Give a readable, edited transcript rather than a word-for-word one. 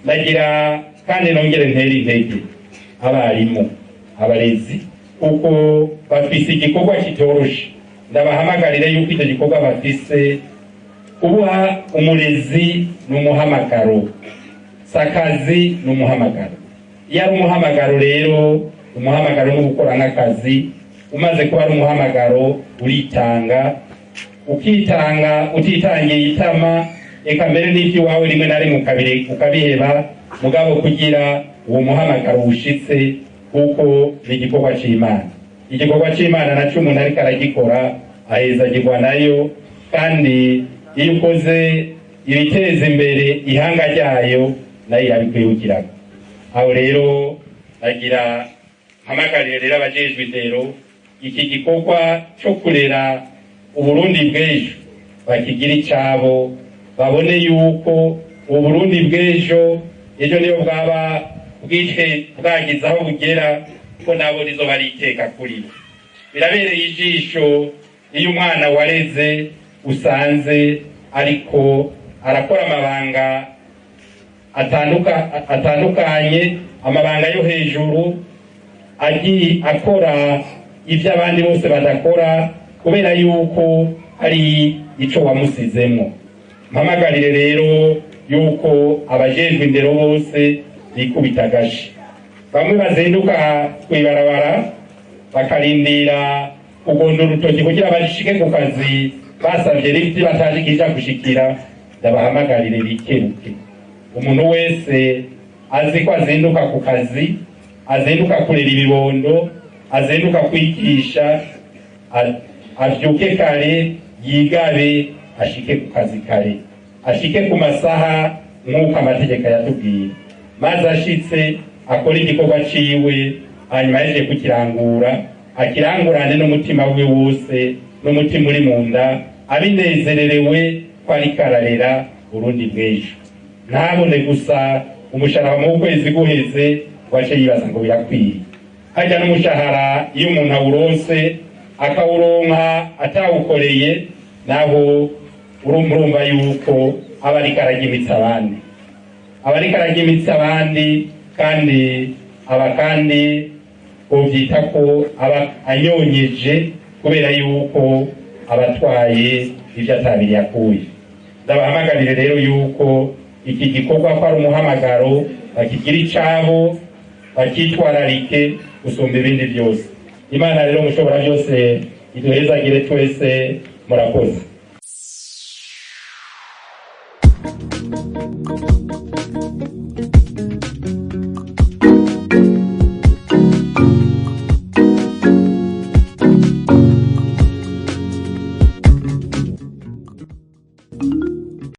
Ndagira kandi nongere ntere intege abarimu, abarezi, kuko bafise igikorwa kitoroshe. Ndabahamagarire yuko icyo gikorwa bafise, kuba umurezi ni umuhamagaro, si akazi, ni umuhamagaro. Iyo ari umuhamagaro rero, umuhamagaro ni ugukora nk'akazi. Umaze kuba ari umuhamagaro, uritanga, ukitanga utitangiye itama, eka mbere n'iby'iwawe rimwe na rimwe ukabiheba, mugabo kugira uwo muhamagaro ushitse, kuko ni igikorwa c'Imana. Igikorwa c'Imana naco umuntu ariko aragikora ahezagirwa nayo, kandi iyo ukoze ibiteza imbere ihanga ryayo, nayo irabikwibukiraga. Aho rero agira mpamagarire rero abajejwe indero, iki gikorwa co kurera Uburundi bw'ejo bakigira icabo, babone yuko Uburundi bw'ejo, ejo niyo bwaba bwije bwagize aho bugera, ko nabo nizo bari iteka kuri bo. Birabereye ijisho iyo umwana wareze usanze ariko arakora amabanga atandukanye, amabanga yo hejuru, agiye akora ibyo abandi bose badakora, kubera yuko hari ico wamusizemo. Mpamagarire rero yuko abajejwe indero bose bikubita agashi. Bamwe bazinduka kw'ibarabara bakarindira kugonda urutoki kugira bashike ku kazi, basavye lift bataje kija gushikira, ndabahamagarire bikeruke. Umuntu wese azi ko azinduka ku kazi, azinduka kurera ibibondo, azinduka kwigisha, avyuke kare, yigabe, ashike ku kazi kare, ashike ku masaha nk'uko amategeko yatubwiye, maze ashitse akora igikorwa ciwe, hanyuma yaje kukirangura akirangurane n'umutima we wose, n'umutima uri mu nda, abinezererewe ko ariko ararera Burundi bw'ejo. Ntabone gusa umushahara mu kwezi guheze ngo ace yibaza ngo birakwiye. Harya n'umushahara iyo umuntu awuronse, akawuronka atawukoreye, naho urumva yuko aba ariko ararya imitsi abandi, aba ariko ararya imitsi abandi, kandi aba kandi bovyita ko aba anyonyeje, kubera yuko abatwaye ivyo atabiri yakuye. Ndabahamagarire rero yuko iki gikorwa ko ari umuhamagaro bakigira icabo, bakitwararike gusumba ibindi byose. Imana rero mushobora byose iduhezagire twese. Murakoze.